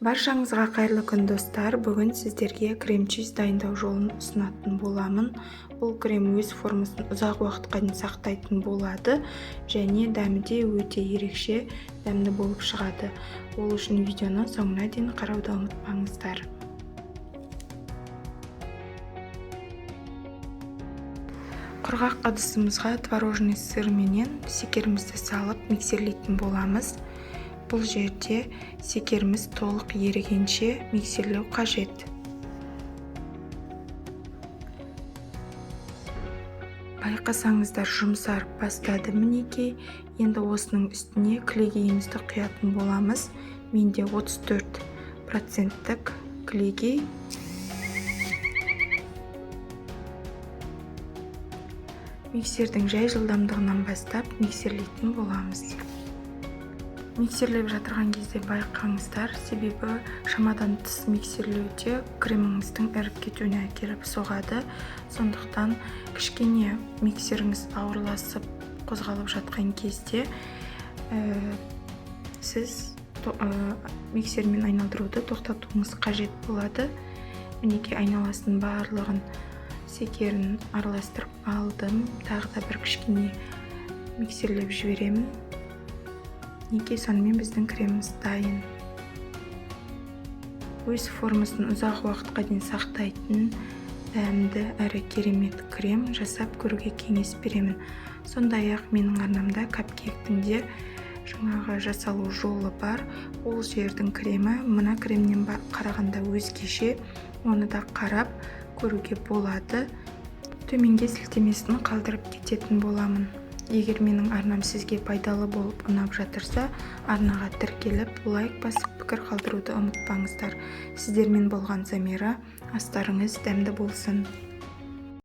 Баршаңызға қайырлы күн, достар! Бүгін сіздерге крем-чиз дайындау жолын ұсынатын боламын. Бұл крем өз формасын ұзақ уақытқа дейін сақтайтын болады және дәмі де өте ерекше дәмді болып шығады. Ол үшін видеоны соңына дейін қарауды ұмытпаңыздар. Құрғақ ыдысымызға творожный сыр менен секерімізді салып миксерлейтін боламыз. Бұл жерде секеріміз толық ерігенше миксерлеу қажет. Байқасаңыздар, жұмсарып бастады мінекей. Енді осының үстіне кілегейімізді құятын боламыз. Менде 34 проценттік кілегей. Миксердің жай жылдамдығынан бастап миксерлейтін боламыз. Миксерлеп жатырған кезде байқаңыздар, себебі шамадан тыс миксерлеуде креміңіздің іріп кетуіне әкеліп соғады. Сондықтан кішкене миксеріңіз ауырласып қозғалып жатқан кезде сіз миксермен айналдыруды тоқтатуыңыз қажет болады. Мінекей, айналасын барлығын секерін араластырып алдым. Тағы да бір кішкене миксерлеп жіберемін. Мінекей, сонымен біздің креміміз дайын. Өз формасын ұзақ уақытқа дейін сақтайтын дәмді әрі керемет крем жасап көруге кеңес беремін. Сондай ақ менің арнамда капкейктің де жаңағы жасалу жолы бар. Ол жердің кремі мына кремнен қарағанда өзгеше. Оны да қарап көруге болады. Төменге сілтемесін қалдырып кететін боламын. Егер менің арнам сізге пайдалы болып ұнап жатырса, арнаға тіркеліп, лайк басып, пікір қалдыруды ұмытпаңыздар. Сіздермен болған Замира. Астарыңыз дәмді болсын!